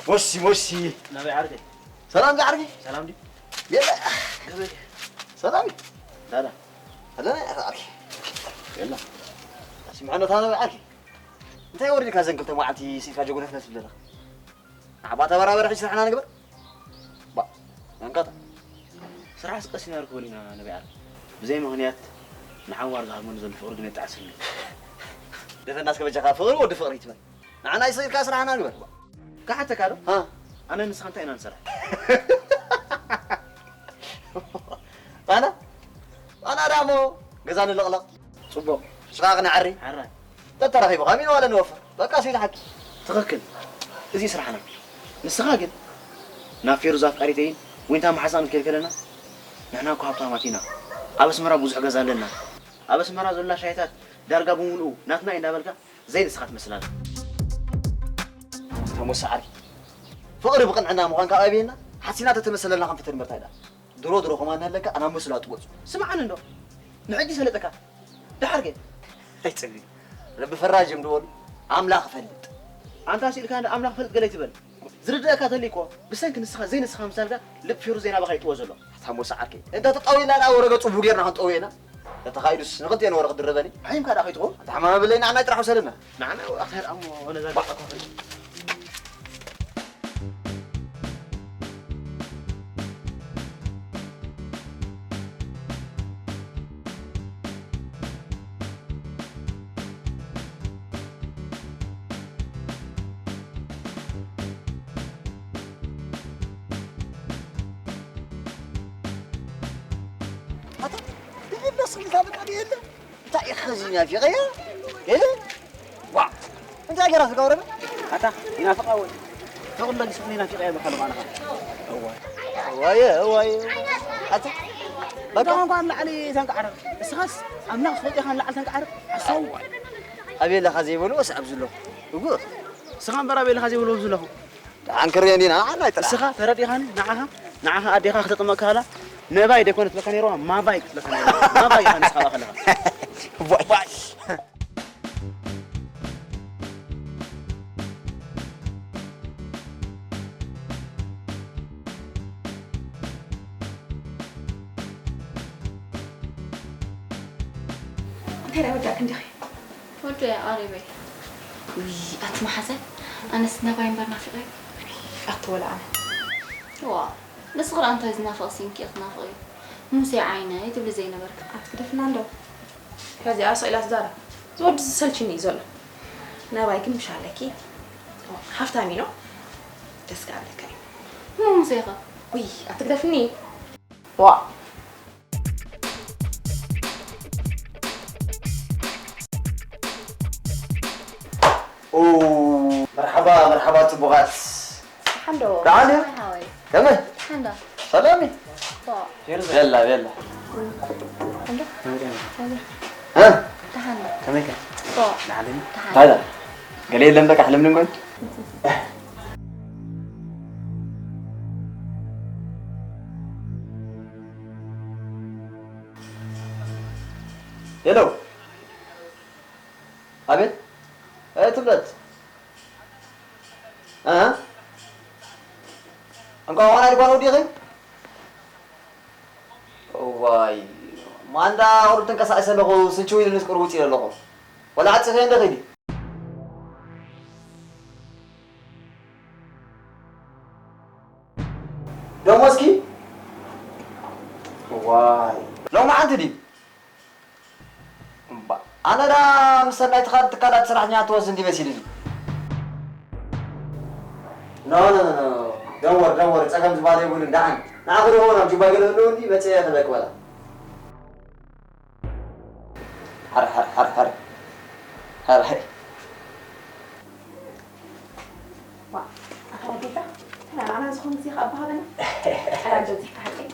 ሞሲ ሞሲ። ናበይ ዓርከይ? ሰላም ዶ ዓርከይ? ሰላም ድዩ? የለ። ናበይ? ሰላም እዩ። ዳዳ። ኣለና ኢኻ ዓርከይ። የለ። ስምዕነታ ናበይ ዓርከይ? እንታይ ወሪድካ ዘን ክልተ መዓልቲ ስኢልካ ጀጎነፍነፍ ትብል ዘለኻ? ንዓባ ተበራበር ሕጂ ስራሕና ንግበር። ባ፣ መንካታ። ስራሕስ ቀሲና ንርክበሉ ኢና ነቢዓር። ብዘይ ምኽንያት ንዓዋር ዝሃርመኒ ዘሎ ፍቕሪ ግን የጣዕሰኒ። ደፈናስ ከበጃኻ ፍቕሪ ወዲ ፍቕሪ ትበል። ንዓና ይስኢልካ ስራሕና ንግበር። ክሓተካ ዶ? ሃ? ኣነ ንስኻ እንታይ ኢና ንሰርሕ? ኣነ? ኣነ ዳሞ ገዛ ንልቕለቕ። ጽቡቕ። ንስኻ ክንዓሪ? ዓራይ። ተተራኺቡ ከመይ ዋለ ንወፍር? በቃ፣ ሲል ሓቂ። ትኽክል። እዚ ስራሕና። ንስኻ ግን ናብ ፌሩዝ ኣፍቃሪተይን ዊንታ መሓዛን ክትከልከለና? ንሕና እኮ ሃብታማት ኢና። ኣብ ኣስመራ ብዙሕ ገዛ ኣለና። ኣብ ኣስመራ ዘላ ሻሂታት ዳርጋ ብምሉኡ ናትና እዩ እንዳበልካ ዘይንስኻ ትመስል ኣለኻ። ተሞሳ ዓሪ። ፍቕሪ ብቕንዕና ምዃን ካብ ኣብየና፣ ሓሲና ተተመሰለልና ከም ፈተን መርታ ኢላ። ድሮ ድሮ ከማን ኣለካ ኣናመስላ ትወጹ። ስምዓኒ እንዶ፣ ንሕጂ ሰለጠካ። ደሓር ከ? ኣይጸግቢ። ረቢ ፈራጅ እዮም ድበሉ። ኣምላኽ እፈልጥ። ኣንታ ስኢልካ እንዶ ኣምላኽ እፈልጥ ገለ ኣይትበል። ዝርድኣካ ተልዩ እኮ፣ ብሰንኪ ንስኻ ዘይንስኻ ምሳልካ ልብ ፊሩ ዘይናባኻ ይጥወ ዘሎ። ኣታ ሞሳ ዓርከይ፣ እንተ ተጣዊልና ደኣ ወረ ገጹ ቡጌርና ክንጠውየና። ተተኻኢዱስ ንኽልቴን ወረ ክድረበኒ። ሓይምካ ደኣ ከይትኾን? ኣታ ሓማም ብለይ ንዓና ጥራሕ ውሰደና። ንዓና ኣኽተር ኣሞ ወነዛ ባ- ገጸ ኮፍሪ። ኣታ፣ ብግዳ ስሚት ኣለካ ድየለ? እንታይ ኢኻ እዚ ናፊቐያ? እ? ዋ! እንታይ ገይራ ትገብረ? ኣታ፣ ይናፍቓ ወይ? ተቕሎ ዲስፕሊን ናፊቐያ በካሉ ማለኻ። እዋይ። እዋይ፣ እዋይ። ኣታ፣ በቃ። እንኳን ላዕሊ ተንቃዕረ። እስኻስ ኣምላኽ ዝፈልጦ ኢኻ ንላዕሊ ተንቃዕረ። ሓሳዊ። ኣቤለኻ ዘይበልዎ ሰኣብ ዝለኹ። እጉ። እስኻ እምበር ኣቤለኻ ዘይበልዎ ዝለኹ። ደሓን ክርእዮ እንዲና፣ ንዓና ኣይጥራሕ። እስኻ ተረዲኻኒ፣ ንዓኻ፣ ንዓኻ ኣዴኻ ክተጥምቕ ከላ፣ ነባይ ደይኮነ ትብለካ ነይርዋ፣ ማባይ ክትብለካ ነይርዋ። ማባይ ኢኻ ንስኻ ከለኻ። ዋይ። እንታይ ደኣ ወዳእኪ እንዲኺ? ወዲ ኣሪበይ። ውይ፣ ኣቲ መሓዛይ፣ ኣነስ ነባይ እምበር ናፊቐ። ኣቲ ወላ ኣነ። ዋ፣ ንስኺ ደኣ እንታይ ዝናፍቕ ሲንኪ ክትናፍቒ? ሙሴ ዓይነይ ትብሊ ዘይነበርኪ። ኣቲ ግደፍና እንዶ። ከዚኣ ስቕ ኢላ ትዛረብ። እዚ ወዲ ዝሰልችኒ እዩ ዘሎ። ነባይ ግን ምሽ ኣለኪ። ሃፍታም እዩ ኖ? ደስ ክኣለካ እዩ። እሞ ሙሴ ኸ? ውይ፣ ኣቲ ግደፍኒ። ዋ። ኦ፣ መርሓባ፣ መርሓባ ጽቡቓት። ሓንዶ። ደሓን ድዩ? ሓወይ። ከመይ? ሓንዶ። ሰላም እዩ? ዋ። ቤላ፣ ቤላ። ሓንዶ። እ? ደሓን። ከመይ ከ? ዋ። ደሓን ድዩ? ደሓን። ታዲያ፣ ገለ የለን በቃ፣ ሕልም ድንጎይ። ሄሎ። ኣቤት። እ፣ ትብለት። እ? እንኳን ዋና ድኳን ወዲኺ? እዋይ። ማንዳ ቁሩብ ተንቀሳቒሰ ኣለኹ፣ ስልችው ኢሉኒስ ቁሩብ ውፅእ ኣለኹ። ወላ ዓፂኸ እንደ ኸይዲ። ደሞዝኪ? ዋይ። ሎማዓንቲ ድዩ? እምባ። ኣነ ዳ ምስ ሰናይ ትኻል ትካላት ሰራሕተኛ ትወስድ እንዲ መሲሉኒ። ኖ፣ ኖ፣ ኖ፣ ኖ። Don't worry, don't worry። ጸገም ዝበሃል የብሉን። ደሓን። ንዓኺ ደሞ ናብ ጁባ ገለ ህልው እንዲ መጸ እየ ክበቅ በላ። ሓር፣ ሓር፣ ሓር፣ ሓር። ሓር፣ ሓር። ዋ፣ ኣታ ጌታ፣ ተናናና ዝኾነ ጊዜ ከኣ ኣባሃበና። ሓላል ዶ ዚካ ሓቀይ?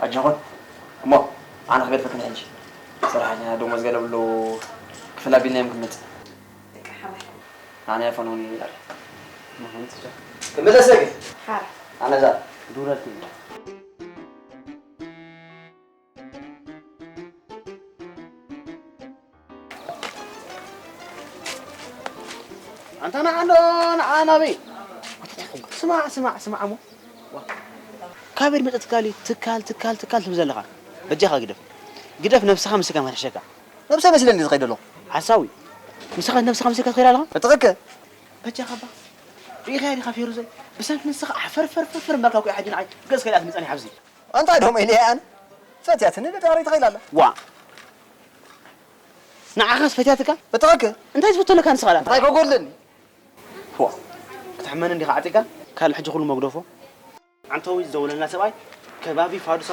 ኣጆኹም። እሞ፣ ኣነ ክገድፈክን ሕጂ። ሰራሕተኛ ደሞዝ ገለ ብሎ ክፍል ኣቢልናዮም ክንመጽእ። ደቂ ሓራይ። ኣነ ፈኖኒ ይላል። ክምለሰ ግን? ሓራ። ኣነ እዛ። ዱረልቲ። ኣንታ ንዓ ኣሎ፣ ንዓ ናበይ? ስማዕ፣ ስማዕ፣ ስማዕ እሞ። ካበይ መጸት ትካል እዩ? ትካል፣ ትካል፣ ትካል ትብል ዘለኻ? በጃኻ ግደፍ። ግደፍ፣ ነብስኻ ምስካ ማሕሸካ። ነብሰይ መሲለኒ ዝኸይድ ኣለኹ። ሓሳዊ። ንስኻ ነብስኻ ምስካ ትኸይድ ኣለኻ? ብትኽክል። በጃኻ ባ። ርኢኻያ ዲኻ ፌሩዘይ? ብሰንኪ ንስኻ ኣሕፈር፣ ፈር፣ ፈር፣ ፈር እምበልካ እኮ እዩ ሕጂ ንዓይ ገጽ ከይዳ ትምጸኒ ኣብዚ። እንታይ ደሞ ኢለ እየ ኣነ? ፈትያትኒ ደዳሪ ተኸይላ ኣላ። ዋ። ንዓኻስ ፈትያትካ? ብትኽክል። እንታይ ዝፈተለካ ንስኻ? እንታይ ከጎድለኒ? ዋ። ክትሕመኒ እንዲኻ ዓጢካ? ካልእ ሕጂ ኩሉ መግደፎ። ዓንተዊ ዝደወለልና ሰብኣይ ከባቢ ፋዱሳ።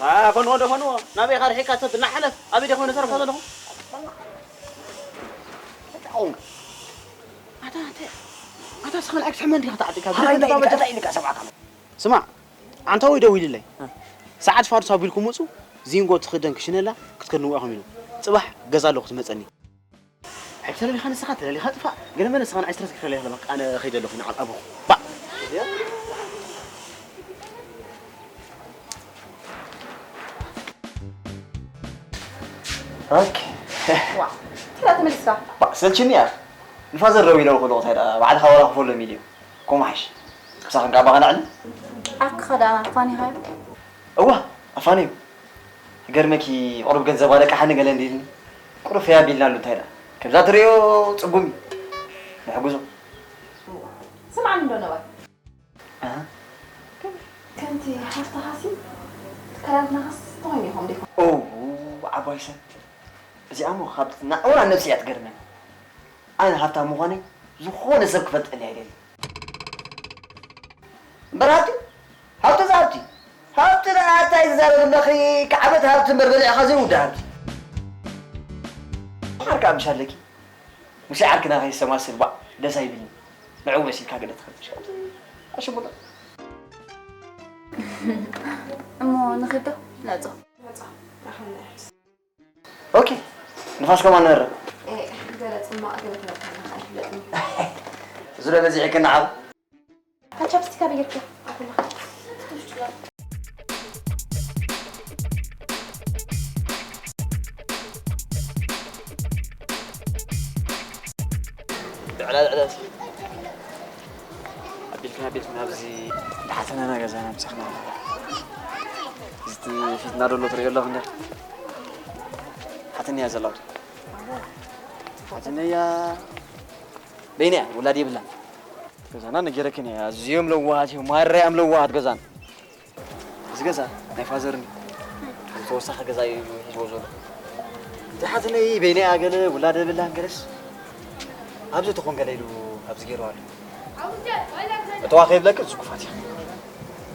አ፣ ፈንዎ ዶ ፈንዎ? ናበይ ኢኻ ርሒቕካ ሰብ? ናሓለፍ። ኣበይ ዲኻ ነዘረብካ ዘለኹ? ኣታ፣ ኣታ፣ ኣታ፣ ስኻ ንዓይ ክትሕመኒ እንዲኻ ተዓጢካ? ኣታ፣ እንታይ ኢልካ፣ እንታይ ኢልካ ሰብኣካ? ስማዕ፣ ዓንታዊ ደዊሉለይ። እ። ሰዓት ፋዱስ ኣቢልኩም ምጹ፣ ዚንጎ ትኽደን ክሽነላ ክትከድንዎ ኢኹም ኢሉ። ጽባሕ ገዛ ኣለኹ ትመጸኒ። ኣይተለሊኻ ንስኻ ተለሊኻ ጥፋእ። ገለ መለ ንስኻ ንዓይ ስትረስ ክትከለይ ኢኻ፣ በቃ ኣነ እኸይድ ኣለኹ ንዓብ ኣቦኹ። ባእ። ኦኬ። ዋ፣ ትራ ተመሊስካ? ባእ፣ ሰልችኒ እያ። ንፋዘር ደዊለ እኮ ኣለኹ፣ እንታይ ደኣ፣ ባዕልኻ ዋላ ክፈሎም ኢሉ እዩ። ከምኡ ሓይሽ። ምሳኽን ካብ ኣባኻ ንዕሊ? ዓርክኻ ደኣ ኣፋኒኻዮ? እዋ፣ ኣፋንዩ። ይገርመኪ፣ ቁሩብ ገንዘብ ኣለቃሓኒ ገለ እንዲልኒ። ቁሩብ ፈይ ኣቢልናሉ እንታይ ደኣ። ከምዛ ትርእዮ ጽጉም እዩ። ንሕግዞ። እዋ። ስምዓኒ እንዶ ነባይ። ኣሃ። ከምቲ ሃፍትኻሲ ትካላትናኻስ ተኾይኑ ኢኹም ዲኹም? ኦ፣ ዓባይ ሰብ። እዚኣ እሞ ካብ ናዕወራ ነብሲ እያ ትገርመኒ። ኣነ ሃብታም ምዃነይ ዝኾነ ሰብ ክፈልጠለይ ኣይደልን። እምበር ሃብቲ፣ ሃብቲ እዛ ሃብቲ፣ ሃብቲ ደኣ እንታይ ትዛረቢ ኣለኺ? ከዓበት ሃብቲ እምበር በሊዕኻ ዘይውዳእ ሃብቲ። ዓርኪ ኣምሽ ኣለኪ። ሙሴ ዓርክና ከይሰማስል ባዕ ደስ ኣይብልኒ። ንዕኡ መሲልካ ገለ ትኽእል። ኣሽሙላ። እሞ ንኺድ ዶ? ንዕጾ። ንዕጾ። ንዓኹም ንዕርስ። ኦኬ። ንፋስ ከማን ነረ። ኤ፣ ገለ ጽማቕ ገለ ትነብር ኣለኻ፣ ኣይፍለጥን። እዚ ዶ በዚሕክን ንዓብ? ኣን ቻፕስቲክ ኣበይ ጌርክዮ? ኣኩላ። ዕላል፣ ዕላል። ኣቢልክን ኣቢልክን ኣብዚ ዝሓተናና ገዛና ምሳኽና። እዚ ፊትና ደሎ ትርእዮ ኣለኹ እንደ ሓተንያ ዘላው። ሓተንያ በይንያ ውላድ የብላን። ገዛና ነጊረክን እየ። ኣዝዮም ለዋሃት እዮም። ማርያም ለዋሃት ገዛና። እዚ ገዛ ናይ ፋዘር እንዲ። ተወሳኺ ገዛ እዩ ሂዝዎ ዘሎ። እቲ ሓትነይ በይነይ ኣገለ ውላደ ብላን ገለስ። ኣብዚ ትኾን ገለ ኢሉ ኣብዚ ገይሩ ኣሎ። እተዋ ከይብለክ ዝጉፋት እዩ።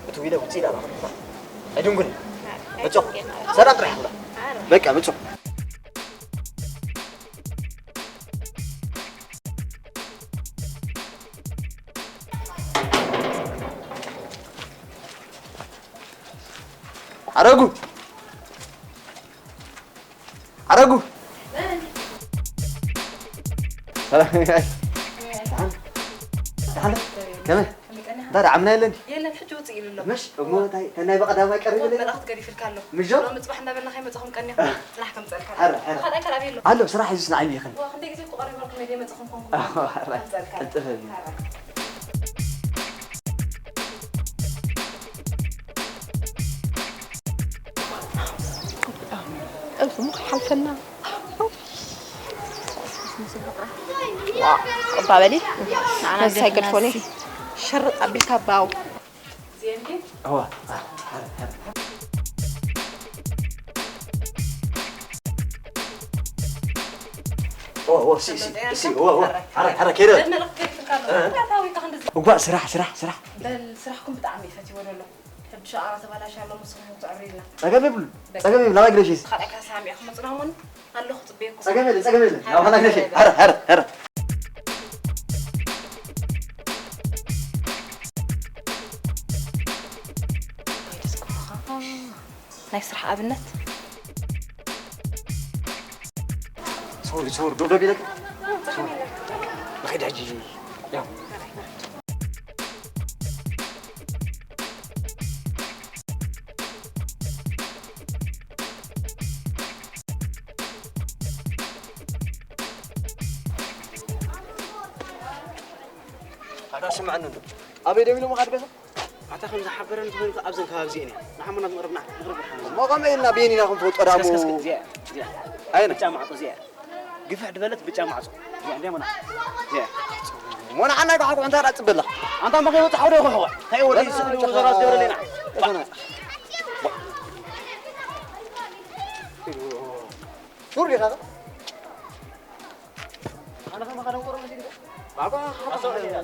እቲ ዊለ ውፅእ ኢላ ኣላ። ኣይድንጉን። ምፁ። ሰላም ጥራሕ ብላ። በቃ ምፁ። ሓረጉ! ሓረጉ! ሰላም። ደሓን? ደሓን? ከመይ? እንታይ ደኣ ዓምና የለን? የለን፣ ሕጂ ውፅእ ኢሉ ኣሎ። ምሽ? እሞ እንታይ፣ እንታይ ናይ በቐዳማይ ቀሪቡ እሞ የለን? መልእኽቲ ገዲፍልካ ኣሎ። ምሽ ዶ? ሎሚ ፅባሕ እናበልና ከይመፃኹም ቀኒኹም። ስራሕ ከምፀልካ። ሕረ፣ ሕረ። ካልኣይ ካልኣ ኣሎ። ኣሎ፣ ስራሕ ሒዙስ ንዓይ ይኽን። ዋ፣ ክንደይ ግዜ እኮ ቀሪበልኩም እየ፣ ዘይመፃኹም ኮንኩም። ኣዎ፣ ሕረ። ከምፀልካ። ቅልጥፍ እዩ። ሕረ። እሱ ሞ ሓልፈና። ዋ፣ ቅባ በሊ። ንዓና ነብሳ ይገድፎኒ። ሸርጥ ኣቢልካ ባው። እዋ፣ አ፣ አ፣ አ። ኦ፣ ኦ፣ ሲ፣ ሲ፣ ሲ፣ ኦ፣ ኦ፣ ሓረ፣ ሓረ፣ ከይደ። በል መልእኽቲ ከይድካ ኣሎ። እ? እንታይ ታዊካ ክንድዚ? እዋ፣ ስራሕ፣ ስራሕ፣ ስራሕ። በል ስራሕኩም ብጣዕሚ ፈትዎ ደሎ። ሕድሽ ኣራ ተባላሽ ኣሎ፣ ንስኹም ትዕሪ ኢልና። ጸገም የብሉ፣ በቃ። ጸገም የብሉ። ናባይ ግደሽ። ካልኣይ ካሳ ኣሚዕኩም መጽናሞን ኣለኹ፣ ጽበየኩም። ጸገም የለ፣ ጸገም የለ። ናባና ግደሽ። ሓረ፣ ሓረ፣ ሓረ። ናይ ስራሕ ኣብነት። ሶሪ፣ ሶሪ፣ ዶ፣ ዶ ቢለክ? ሶሪ። ንኸይድ ሕጂ። ያው። ኣታ ስምዓኒ እንዶ። ኣበይ ደም ኢሎም ምኻድ ገዛ? ኣታ ከም ዝሓበረኒ ተኾይኑ ከ ኣብዘን ከባቢ እዚኤን እየን። ንሓሙና ዝቕርብና ንቕርብ ንሓሙና። እሞ ከመይ ኢልና በየን ኢና ክንፈልጦ ዳሞ? ከስከስ እዚኣ፣ እዚኣ። ኣይነ? ብጫ ማዕጾ እዚኣ። ግፍሕ ድበለት ብጫ ማዕጾ። እዚኣ እንድያ ሞና። እዚኣ። ሞና ዓና ይጓሓጉሕ እንታይ ደኣ ጽበላ? ኣንታ እሞ ከይወጽእ ሓውደ ይኹሕኹሕ። እንታይ ወዲ በላ ስእሊ ጨኻ ወዘራ ዝገብረለና? ጨኸና። ሱር ዲኻ? ኣነ ከማኻ ደንቆሮ መሲልካ? ባባ፣ ኣሰው ዲኻ?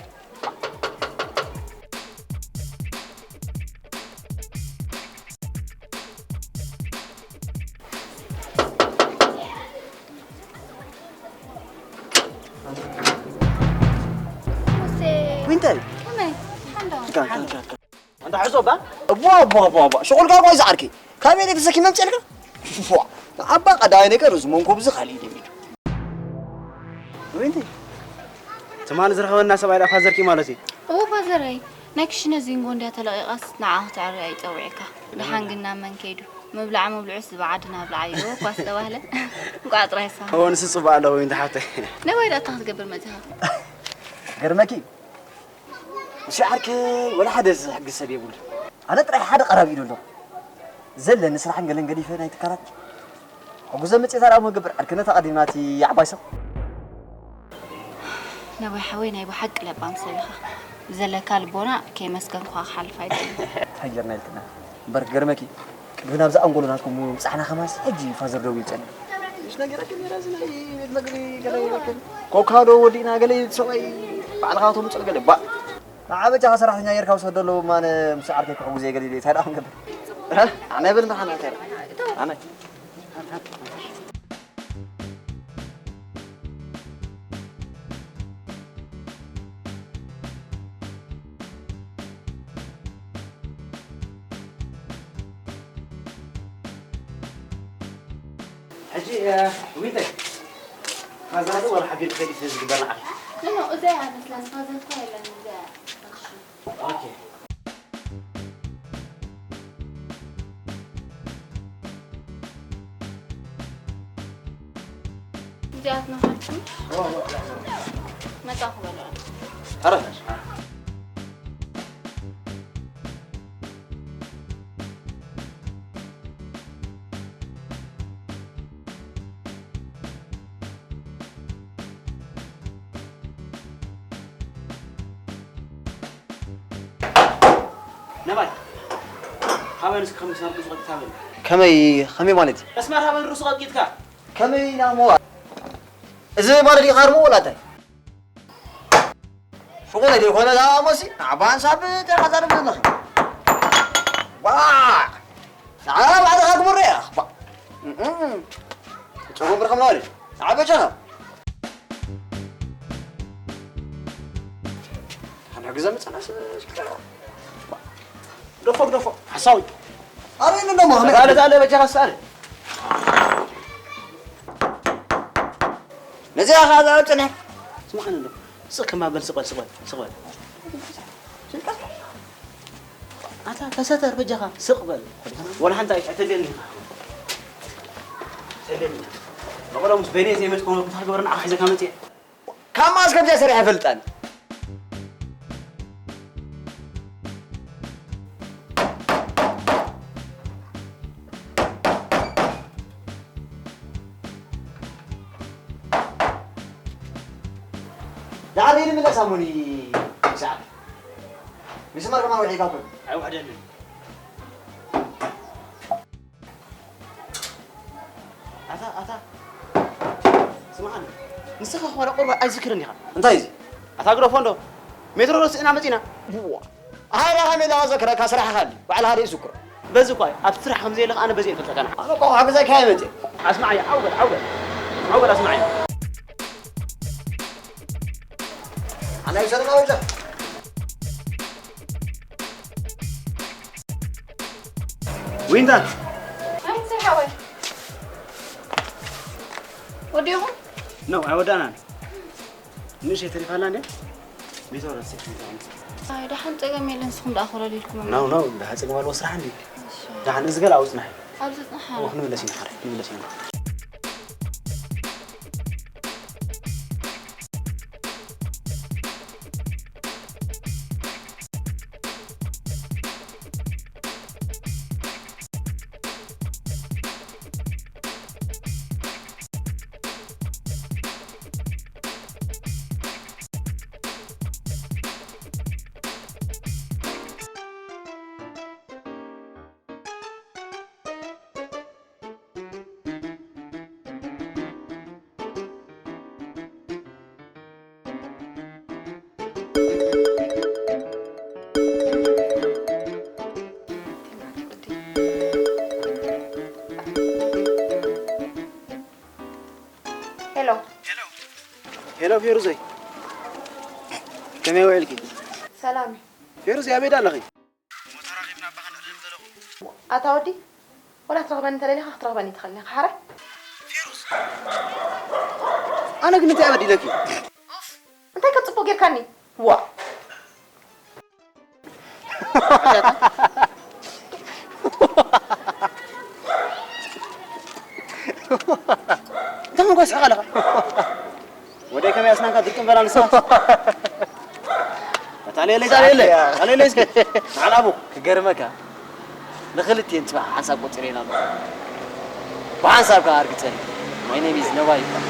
ሙሴ። ዊንታይ? ከመይ? ሓንዶ። እንካ፣ እንካ፣ እንካ፣ እንካ። ኣንታ ሕዞ ባ? እቦ፣ እቦ፣ እቦ፣ እቦ። ሽቑልካ እኮ እዩ ዝዓርከይ። ካበይ ተሰኪመ ኣምፅኤልካ? ቧ። ኣባ ቀዳማይ ነገር እዚ መንኮብ እዚ ካሊእ እዩ ደሚዱ። ዊንታይ? ትማሊ ዝረኸበና ሰብኣይ ደኣ ፋዘርኪ ማለት እዩ? እዎ ፋዘረይ። ናይ ክሽነ ዚንጎ እንድያ ተለቒቓስ ንዓ ክተዕርያ እዩ ጸዊዕካ። ደሓን ግን ናብ መን ከይዱ? ምብላዕ ምብልዑስ ዝብዓድ ናብ ላዕሊ ዶ እኳ ዝተባህለ? እንቋዕ ጥራይ ሰማዕ። እዎ ንሱ ጽቡቕ ኣለዎ ዊንቲ ሓፍተይ። ነባይ ደኣ እንታይ ክትገብር መጺኻ? ገርመኪ። ምስ ዓርከይ ወላ ሓደ ዝሕግዝ ሰብ የብሉ። ኣነ ጥራይ ሓደ ቀረብ ኢሉ ኣሎ። ዘለኒ ስራሕን ገለን ገዲፈ ናይ ትካላት ሕጉዘ መጽኤታ ደኣ መገብር ዓርከይ ነታ ቀዲምናቲ ዓባይ ሰብ። ነባይ ሓወይ ናይ ብሓቂ ለባም ሰብ ኢኻ። ብዘለካ ልቦና ከየመስገንኩኻ ክሓልፍ ኣይደልን። እንታይ ጌርና ኢልክና? እምበር ክገርመኪ ቅድሚ ናብዚ ኣንጎሎ ናትኩም ምብጻሕና ከማስ ሕጂ ፋዘር ደው ይጸኒ። እሽ ነገረኪ ነራ እዚ ናይ ቤት መግቢ ገለ ይረክብ። ኮካ ዶ ወዲእና ገለ ሰብኣይ ባዕልኻ ተምጽኦ ገለ ባ። ንዓ በጃኻ ሰራሕተኛ ጌርካ ውሰዶ ኣለዎ ማነ ምስ ዓርከይ ክሕጉዝ እየ ገለ ኢለ እንታይ ደኣ ክንገብር? እ? ኣነ ብል ንሓና ከረ። ኣነ ሕጂ፣ እ፣ ዊንታይ፣ ፋዘር ዶ ወላ ሓቢር ክኸይድ እዩ ዝግበር ንዓኺ? ኖ፣ ኖ፣ እዚኣ እያ መስላስ፣ ፋዘር እኮ የለን፣ እዚኣ እያ። እሺ። ኦኬ። እዚኣት ናኻትኩም? መጻኹ በልዑ። ኧረ። ነባይ፣ ሃበን እስኪ ከም ዝሰርቁ ዝቐጥታ በል። ከመይ፣ ከመይ ማለት እዩ? መስመር ሃበን ርእሱ ቀጥቂጥካ። ከመይ ኢና እሞ? እዚ ማለት እዩ ካርሞ ወላ እንታይ? ሽቑለ ደይኮነ እዛ እሞሲ ንዓባ ሓንሳብ ተኻዛርብ ዘለኺ። ዋ! ንዓ ባዕልኻ ግበሮ እያ። ባ-፣ እም፣ ጨጎብርካ ምናባል እዩ። ንዓ በጃኻ። ሓዳ ግዛ መጸና ስ-፣ ስ-፣ ግደፎ፣ ግደፎ፣ ሓሳዊ። ኣረ፣ እነ ደሞ፣ ኣረ፣ ኣረ፣ ኣረ፣ በጃኻ፣ ኣረ። ነዚኣ ኸኣ ዝኣብ ጽንሕ። ስምዓኒ እንዶ። ስቕ ከማበል፣ ስቕ በል፣ ስቕ በል፣ ስቕ በል። ኣታ፣ ተሰተር በጃኻ፣ ስቕ በል። ወላ ሓንቲ ኣይተልየኒ። ተልየኒ። መቐሎም ምስ በይነይ ዘይመጽእ ከሆነ፣ እንታይ ክገብር ንዓኻ ሒዘካ መጽእ? ካብ መኣስ ከምዚኣ ሰሪሐ እፈልጥ ኣነ? ደሓር ይምለስ ኣሞኒ ሰዓት። ሚስማር ከማን ውሒድካ እኮ። ኣይውሕደንን። ኣታ፣ ኣታ። ስምዓኒ። ንስኻ እኮ ዋላ ቁሩብ ኣይዝክርን ኢኻ። እንታይ እዚ? ኣታ ግደፎ እንዶ። ሜትሮ ዶ ስእና መጺና? ዋ። ኣሃ፣ ኢኻ ሜላ ዘክረካ ስራሕኻ ኣሊ። ባዕልኻ ደይ ዝክሮ። በዚ እኳ፣ ኣብቲ ስራሕ ከም ዘየለኻ ኣነ በዚ እየ እፈልጠካ ንዓ። ኣነ እኮ ክሕግዘካ እየ መጺአ። ኣስማዓየ፣ ዓው በል፣ ዓው በል። ዓው በል ኣስማዓየ። ኣነ ይሰረቕ ኣውጃ። ዊንታ። ኣይ፣ ስራሕ ወይ። ወዲኹም? ኖ፣ ኣይወዳእናን። ንእሽተይ ተሪፋና እንዴ? ቤት ወረድ ሴፍ ቤት ወረድ። ኣይ፣ ደሓን ጸገም የለን፣ ንስኹም ደኣ ኮለል ኢልኩም። ኖ፣ ኖ፣ ደሓን ጸገም ኣለዎ ስራሕ እንዴ? እሺ። ደሓን እዚ ገለ ኣውጽናሕ። ኣብዚ ጽናሕ። ኦ፣ ክንምለስ ኢና፣ ሓረ፣ ክንምለስ ኢና። ሄሎ ፌሩዘይ፣ ከመይ ውዒልኪ? ሰላም እዩ። ፌሩዘይ፣ ኣበይ ኣለኺ? ኣታ ወዲ፣ ወላ ክትረኽበኒ እንተደሊኻ ክትረኽበኒ ትኽእል ኢኻ። ሓራይ? ኣነ ግን እንታይ በዲለኪ? እንታይ ከ ጽቡቕ ጌርካኒ? ዋ። እንታይ ኮንካ ትስሕቕ ኣለኻ? ወደይ ከመይ ኣስናንካ ድርቅን በላ ንስኻስ? እታ ሌለይ፣ እታ ሌለይ፣ እታ ሌለይ እስኪ ንዓል ኣቡ። ክገርመካ፣ ንኽልቲኤን ጽባሕ ሓንሳብ ቆጺረን ኣለኹ። ብሓንሳብ ከኣ ኣርግጸን። My name is ነባ ይባል።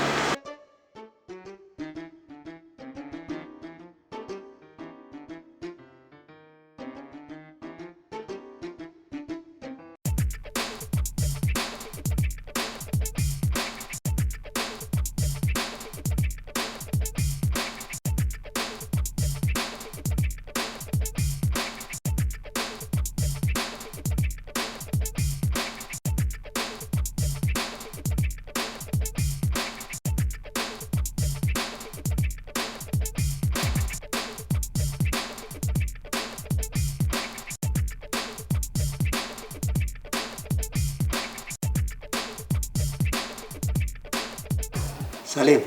ሰሌም፣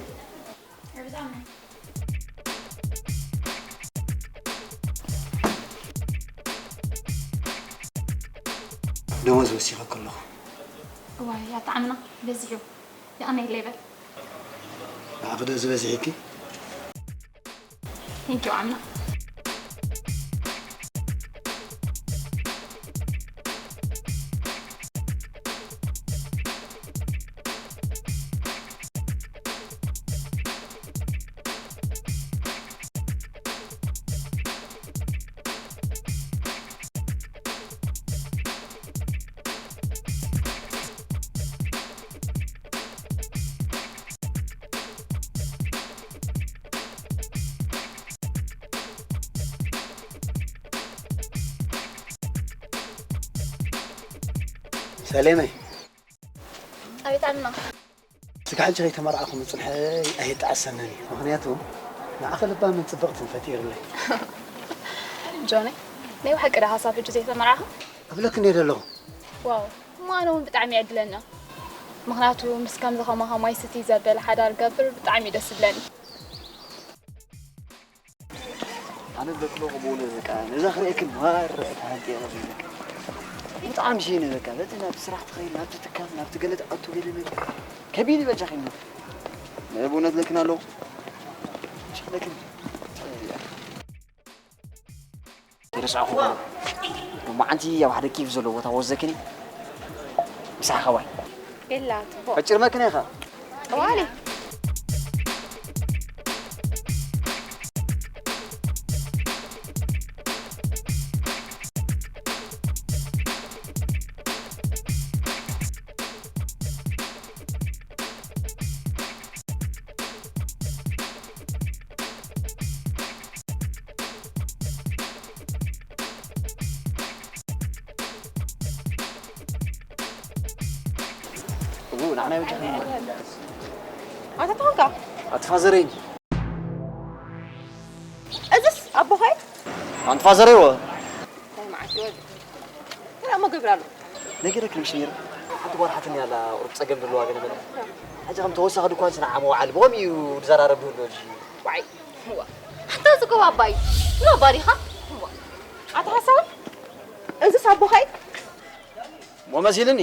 ደሞዝ ወሲኸ ከለኹ። እዋይ፣ ኣታ ዓምና በዚሑ። የቐነየለይ በል። ንዓኺ ዶ ዝበዝሐኪ? Thank you ዓምና። ሰሌመይ። ኣቤት ዓምና። ስጋብ ሕጂ ከይተመርዓኹ ምጽንሐይ ኣየጣዕሰንን እዩ። ምኽንያቱ ንዓኺ ለባምን ጽብቕትን ፈጢሩለይ። ጆነይ፣ ናይ ብሓቂ ዶ ሓሳብ ሕጂ ዘይተመርዓኹ? እብለኪ እንድየ ዘለኹ። ዋው፣ እሞ ኣነ እውን ብጣዕሚ እየ ዕድለኛ። ምኽንያቱ ምስ ከምዚ ከማኻ ማይ ስትይ ዘበለ ሓዳር ገብር ብጣዕሚ እዩ ደስ ዝብለኒ። ኣነ ዝደክሞ ከምኡ በቃ ነዛ ክርእየክን ማር ተሃንጥየ ቀቢለክ። ብጣዕሚ ሸይነ በቃ በቲ ናብቲ ስራሕ ትኸይድ ናብቲ ትካል ናብቲ ገለ ትኣቱ ገለ ነገር ከቢድ በጃኺ እሞ። ብእውነት ለክን ኣለኹ። ለክን ይርስዕኹ። ሎማዓንቲ ኣብ ሓደ ኬፍ ዘለዎ ቦታ ወዘክኒ። ምሳኻ ዋይ። ቤላ፣ ጽቡቕ። ፈጭር መኪና ኢኻ። ጠዋሊ። እው፣ ንዓና ይውጃ። ኣታ ተኾንካ? ኣቲ ፋዘረይ እንጂ። እዝስ ኣቦኸይ? ኣንቲ ፋዘረይ ወ? ናይ መዓት ይወድ። ተራ እሞ ገብር ኣሎ። ነገረክ ምሽ ነይሩ። ሓንቲ ጓል ሓትኒ ኣላ፣ ቁሩብ ጸገም ዘለዋ ገለ መለ። ሕጂ ከም ተወሳኺ ድኳን ስናዓ መውዓል ብኸምኡ እዩ ዝዘራረብ ይህሉ ሕጂ። ዋይ፣ እዋ። ኣታ ዝጎባ ኣባይ፣ ኖ ባሪኻ? እዋ። ኣታ ሓሳዊ? እዝስ ኣቦኸይ? ሞ መሲልኒ።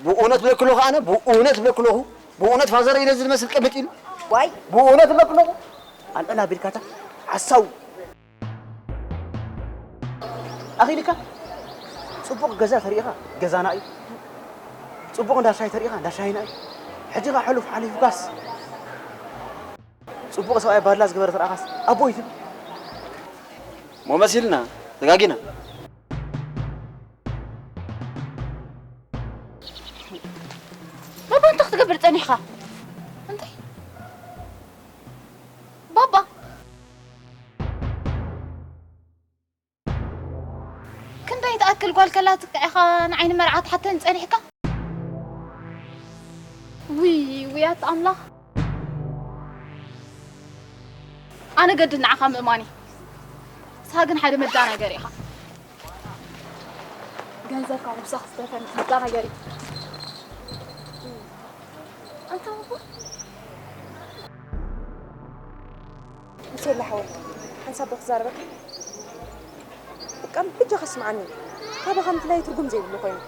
ብእውነት ብለክሎ ከኣነ፣ ብእውነት ብለክሎኹ። ብእውነት ፋዘር ኢለ ዝመስል ቅምጥ ኢሉ። ዋይ። ብእውነት ብለክሎኹ። ኣልዕል ኣቢልካታ ሓሳዊ። ኣኺልካ ጽቡቕ ገዛ ተሪኢኻ ገዛና እዩ። ጽቡቕ እንዳ ሻሂ ተሪኢኻ እንዳ ሻሂና እዩ። ሕጂ ኸኣ ሕሉፍ ሓሊፉካስ ጽቡቕ ሰብኣይ ባድላ ዝገበረ ተረኣኻስ ኣቦይ ትብል። ሞ መሲልና ተጋጊና። ባባ እንታይ ክትገብር ጸኒሕካ? እንታይ? ባባ ክንደይ ትኣክል ጓል ከላትካ ኢኻ ንዓይ ንመርዓ ትሓተኒ ጸኒሕካ? ውይ፣ ውይ፣ ኣታ ኣምላኽ። ኣነ ገድድ ንዓኻ ምእማን እዩ። ንስኻ ግን ሓደ መዳናገሪ ኢኻ። ገንዘብካ ምሳኽ ዝተረፈ መዳናገሪ። ኣንታ እኮ፣ ምሴላ ሓወይ፣ ሓንሳብ ዶ ክዛረበካ? በቃ፣ በጃኻ ስምዓኒ። ካባኻ ምፍላይ ትርጉም ዘይብሉ ኮይኑ።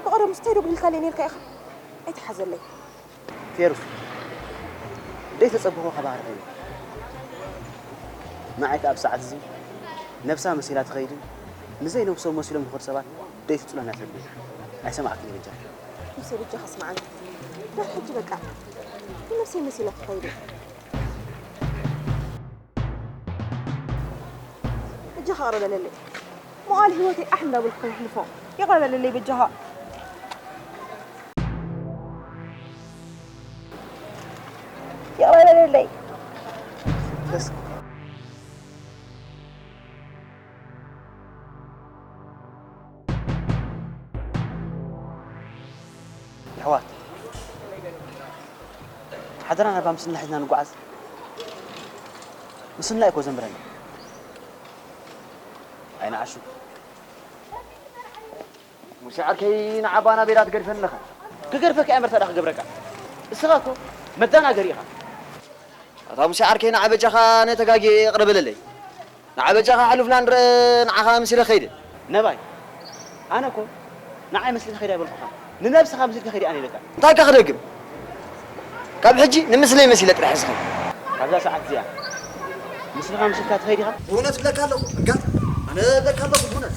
ብቐደሙስ እንታይ ዶ ብልካለይ ነርካ ኢኻ? ኣይትሓዘለይ። ፌሩስ፣ ደይ ተጸብኾ ከባህር ኮይኑ። ንዓይ ከኣ ኣብ ሰዓት እዚ ነብሳ መሲላ ትኸይድን ንዘይ ነብሶም መሲሎም ዝኸዱ ሰባት ደይ ትጽሎና ትብል። ኣይሰማዕክን በጃ። ምሴ በጃኻ ስምዓኒ። ዶ ሕጂ በቃ ንነብሰይ መሲለ ክኸይድ እየ። በጃኻ ይቕረ በለለይ። መዋል ህይወተይ ኣሕ እንዳበልኩ ከሕልፎ። ይቕረ በለለይ በጃኻ። ይቕረ በለለይ። ደስ የሕዋት፣ ሓደራ ናባ ምስልና ሒዝና ንጓዓዝ። ምስልና እኮ ዘንብረና። ኣይንዓሹ። ሙሴ ዓርከይ፣ ንዓባ ናበይ ዳ ትገድፈኒ ኣለኻ? ክገድፈካ እየ እምበር፣ ታዲያ ክገብረካ? እስኻ እኮ መዳናገሪ ኢኻ። ኣታ ሙሴ ዓርከይ፣ ንዓ በጃኻ፣ ኣነ ተጋግየ፣ ይቕረ በለለይ። ንዓ በጃኻ፣ ሕሉፍና ንረአ፣ ንዓኻ መሲለ ከይደ። ነባይ፣ ኣነ እኮ ንዓይ መሲልካ ከይደ ኣይበልኩኻን። ንነብስኻ መሲልካ ከይደ ኣነ ኢለካ። እንታይ ኢልካ ክደግም? ካብ ሕጂ ንምስለይ መሲለ ጥራሕ እስኻ። ካብዛ ሰዓት እዚኣ ምስልኻ መሲልካ ትኸይድ ኢኻ? ብእውነት እብለካ ኣለኹ፣ እጋ፣ ኣነ እብለካ ኣለኹ፣ ብእውነት።